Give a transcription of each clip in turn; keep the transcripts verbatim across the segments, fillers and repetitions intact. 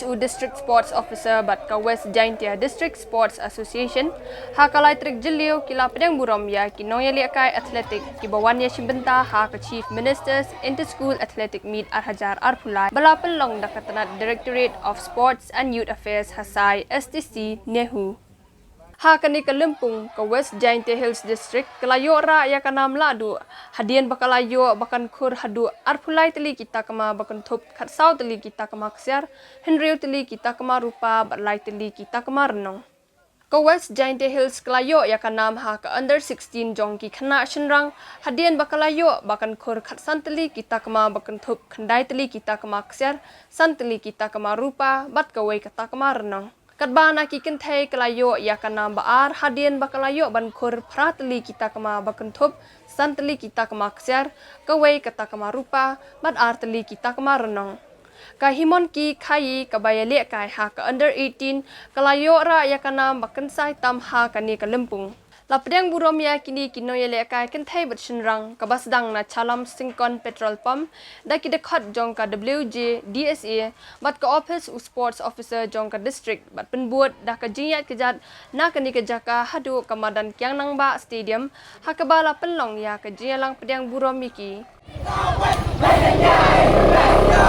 U District Sports Officer bad ka West Jaintia District Sports Association, ha ka lai tarik Jylliew ki la pdiang burom ïa ki nongïalehkai athletic kiba wan ïashimbynta ha ka Chief Minister's Inter-School Athletic Meet ar hajar arphew lai ba la pynlong da ka tnat Directorate of Sports and Youth Affairs ha Sai S T C NEHU. Ha kane ka lympung, ka West Jaintia Hills District ka la ïoh rah ïa ka nam lahduh hadien ba ka la ïoh ba kan khur haduh arphew lai tylli ki takma ba kynthup, khatsaw tylli ki takma ksiar, hynriew tylli ki takma rupa bad lai tylli ki takma rnong. Ka West Jaintia Hills ka la ïoh ïa ka nam ha ka under sixteen jong ki khynnah shynrang hadien ba ka la ïoh ba kan khur khatsan tylli ki takma ba kynthup, khyndai tylli ki takma ksiar, san tylli ki takma rupa bad kawei ka takma rnong. Katba na ki kynthei ka la ïoh ïa ka nam ba ar hadien ba ka la ïoh ban khur phra tylli ki takma ba kynthup, san tylli ki takma ksiar, kawei ka takma rupa bad ar tylli ki takma rnong. Ka Himonki Khayi kaba ïalehkai ha ka under eighteen ka la ïoh rah ïa ka nam ba kynsai tam ha kane ka lympung. La pdiang burom ïa kine ki nongïalehkai kynthei bad shynrang, kaba sdang na Chalam Syngkon Petrol Pump da ki dkhot jong ka W J D S A bad ka ophis u Sports Officer jong ka district bad pynbud da ka jingïaid kjat na kane ka jaka haduh ka madan Kiang Nangbah Stadium, ha kaba la pynlong ïa ka jingïalang pdiang burom ïa ki. West Jaintia is the best!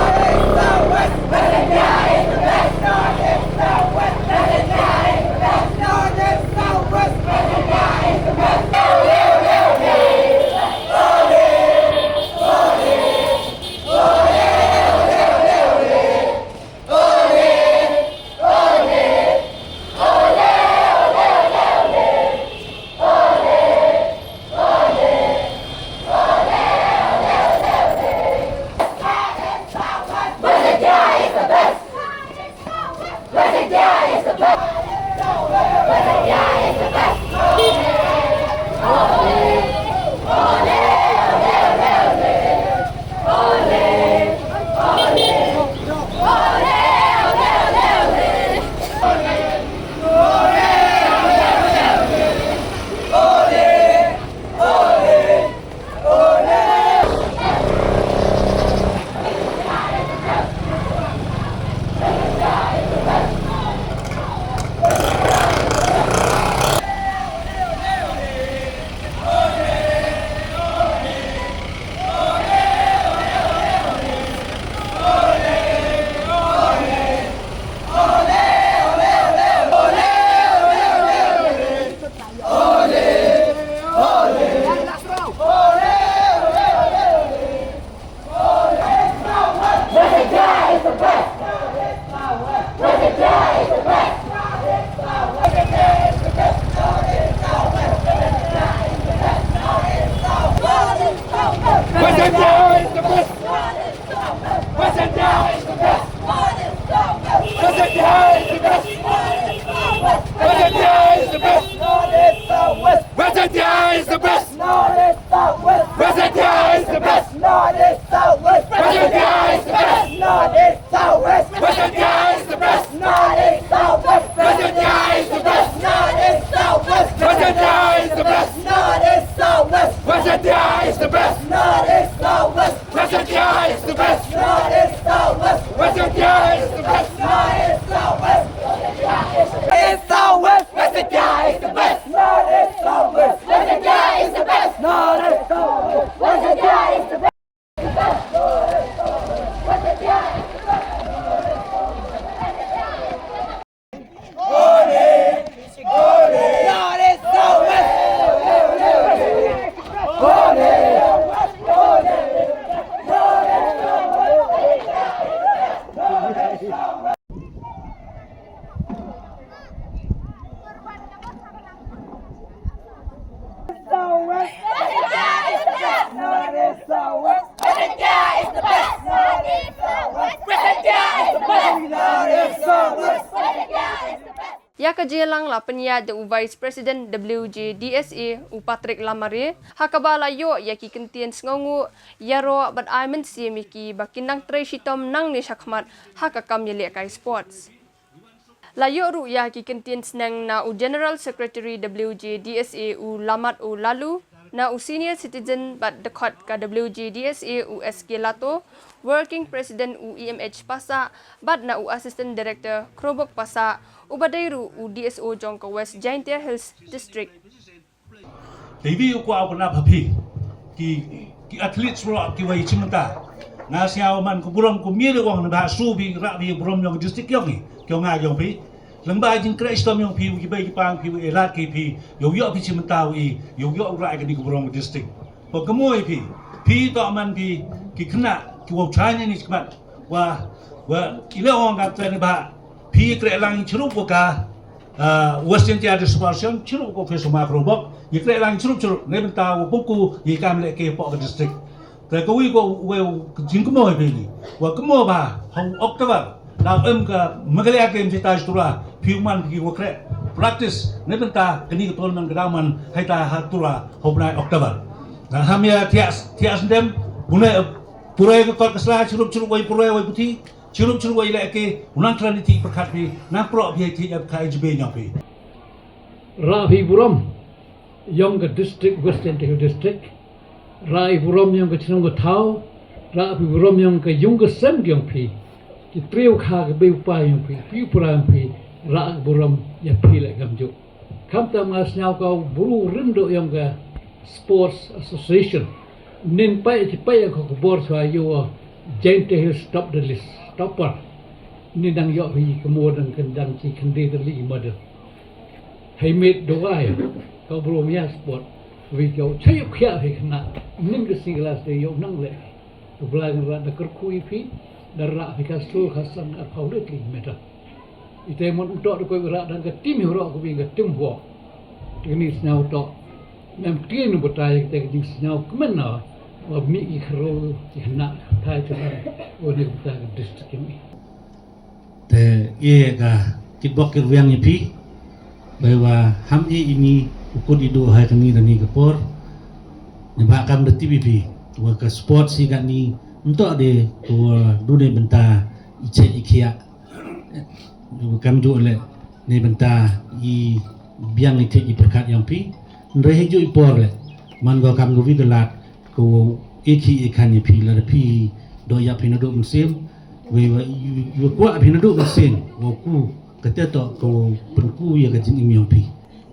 West Jaintia is the best! West Jaintia is the best! West Jaintia is the best! North, east, south, west. West Jaintia is the best! North, east, south, west. West Jaintia is the best! North, east, south, west. West Jaintia is the best! North, east, south, west. West Jaintia is the best! North, east, south, west. West Jaintia is the best! North, east, south, west. West Jaintia is the best! North, east, south, west. West Jaintia is the best! North, east, south, west. West Jaintia is the best! North, east, south, west. East, south, west. West Jaintia is the best! North, east, south, west. West Jaintia is the best! North, east, south, west. West Jaintia is the best! Ïa ka jingïalang la pynïaid da u Vice President W J D S A, u Patrick Lamare, ha kaba la ïoh ïa ki kyntien sngewnguh ïaroh bad ai mynsiem ïa ki ba kin nang trei shitom nangne shakhmat ha ka kam ïalehkai sports. La ïoh ruh ïa ki kyntien sneng na u General Secretary W J D S A, u Lamat u Lalu, Na u Senior Citizen bad dkhot ka W J D S A u S K Lato, Working President u E M H Passah, bad na u Assistant Director Khrobok Passah, uba dei ruh u D S O jong ka West Jaintia Hills District. Te iwi u kwah u khynnah phi, ki, ki athletes ruh ki wei chim mynta. Nga sngew man ka burom kum ïa u ong na ba su phi rah phi burom yong district yong i, ki ong nga yong phi. Lang ba jingkhreh shitom yong phi, ki bei ki pang phi, u elat ki phi, yow yoh phi chim mynta u i, yow yoh u rah ka ni ka burom district. Pok ka moi phi, phi to man phi, ki khynnah, ki wow chanya ni chikmat. Wa, wa, ila ong ka tren ba, phi khreh lang chirup wa ka, ah, West Jaintia District Association, chirup ko phi suma Khrobok, i khreh lang chirup chirup, ne bynta wa buku, i kam leh ke pok ka district. Te ko wi ko we jing ko mo phi ni. Wa ko mo ba, hong October, la em ka Meghalaya Games ita Tura, phi man ki wa khreh. Practice, ne bynta, kani ka tournament ka daman, hai ta ha Tura, hong bnai October. Na hamia tias, tias dem, bune, pure ka kot ka sla, chirup chirup wai pure wai puthi, chirup chirup wai leh ke, unang tran ti perkat phi, na pro phi ti ka H B nyong phi. Rah phi burom yong ka district, West Jaintia Hills District. Rah phi burom yong ka chnong ka thaw. Rah phi burom yong ka yung ka sem yong phi. Ki triew kha ka bei u pa yong phi, phi u pra yong phi. Rah burom ïa phi leh kam juk. Kam tam nga sngew ka bru rim do yong ka Sports Association. Nin pai ki pai ka khubor sa yo Jaintia Hills top the list, topper. Ni dang yoh hi ka mo dang kan dang chi kan de li ma de. Hai met do ai ka bro mia sport. Wi ka chai khia hi khna. Nin ka sing glass de yo nang le. Ka bla ngan ra da kyrkhu ïa phi, da rah phi ka stur ka san ar phaw lit li meta. Ite mon to da koi ra da ka tim hi ro ko bi ka tim ho. Ti ni sngew to. Mem tin u batai te ka jing sngew kmen na. Wa mi i khro i hna thai tu. Wa ni ka district mi. Te ïa ka kitbok kirwiang ïa phi. Bai wa ham i ini u kut i duh hai kani kani ka por. Ni ba kam da T V phi. Wa ka sport si kani nto de ko dune bynta i che i khia. Kam ju le ne bynta i biang i che i perkat yong phi. Nre he ju i por le. Man go kam go wi de lat. Ko eki ekan ïa phi la phi do ïa phi na do mynsiem. Wei wa yu kwa phi na do mynsiem. Wa ku kata to ko pynku ïa ka jingim yong phi.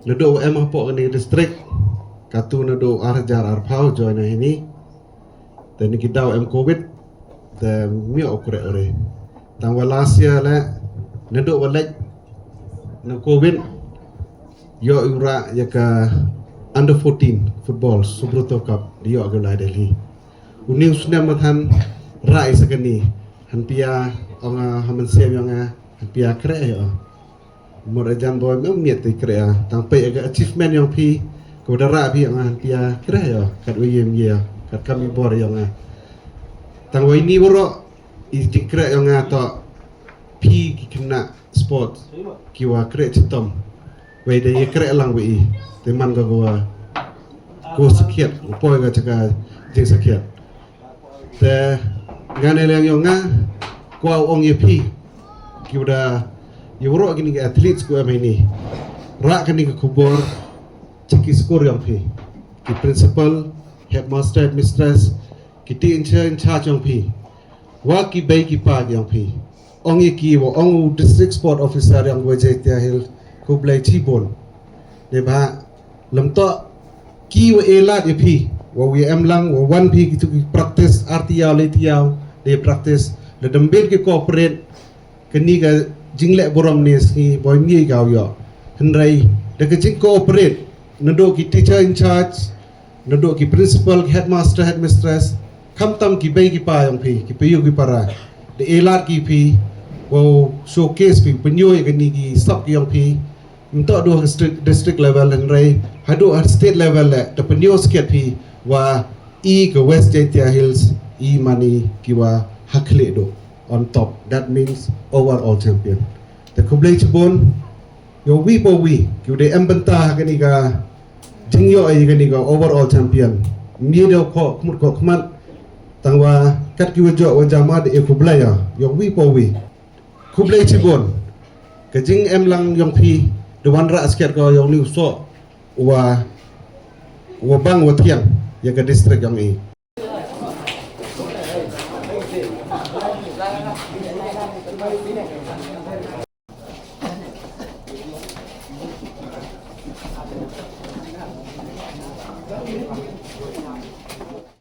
Na do em hapoh kani district. Katu na do ar hajar ar phaw join na hini. Te ni ki daw em covid. Te mio okre ore. Tang wa last year le na do wa lek na covid. Ïoh ïura ïa ka under fourteen football Subroto Cup di ïoh ka lai Delhi. Uni u snem mathan rai sa kani han pia ong ha mynsiem ïong ha pia kre ïoh. Mor ajan boy mem miet te kre tang pe ka achievement ïong phi ko da ra phi ong han pia kre ïoh kat u yem ye kat kam i bor ïong. Tang wai ni boro i jingkre ïong to phi ki kena sport ki wa kre chitom. Wei da ye kre lang wei te man ga wa ko sakhiat poi ga chaka jing sakhiat. Te ngane leng ïong nga kwa ong ye phi ki wa da ye woro kini ki athletes ku em ni ra kini ki khubor chiki skur ïong phi ki principal, headmaster, headmistress, ki ti in charge ïong phi. Wa ki bei ki pa ïong phi. Ong ïa ki wa ong u district sport officer ïong wa Jaintia Hills khublei chibun. Ne ba lem to ki wa elat ïa phi wa wi em lang wa wan phi ki tu ki practice arti ïaw le ti ïaw le practice le dembit ki cooperate kani ka jingleh burom ne sngi boy mi ga ïoh. Hynrei da ka jing cooperate na do ki teacher in charge na do ki principal, headmaster, headmistress, khamtam ki bei ki pa ïong phi, ki payu ki para. De elat ki phi, wow showcase phi, penyo ïa kani ki sap ki ïong phi. Nto do ha district, district level hynrei, hadu ha state level le, de penyo sket phi, wa i ka West Jaintia Hills, i mani ki wa hakle do on top. That means overall champion. Te khublei chibun, ïong wi po wi, ki de em bynta kani ka jingïoh ïa kani ka overall champion. Mie dei ko khmut ko khmat tang wa kat ki wa jok wa jama de e khublei ïa ïong wi po wi. Khublei chibun. Ka jing em lang ïong phi de wan ra sket ko ïong ni u so wa wa bang wa thiang ïa ka district jong i.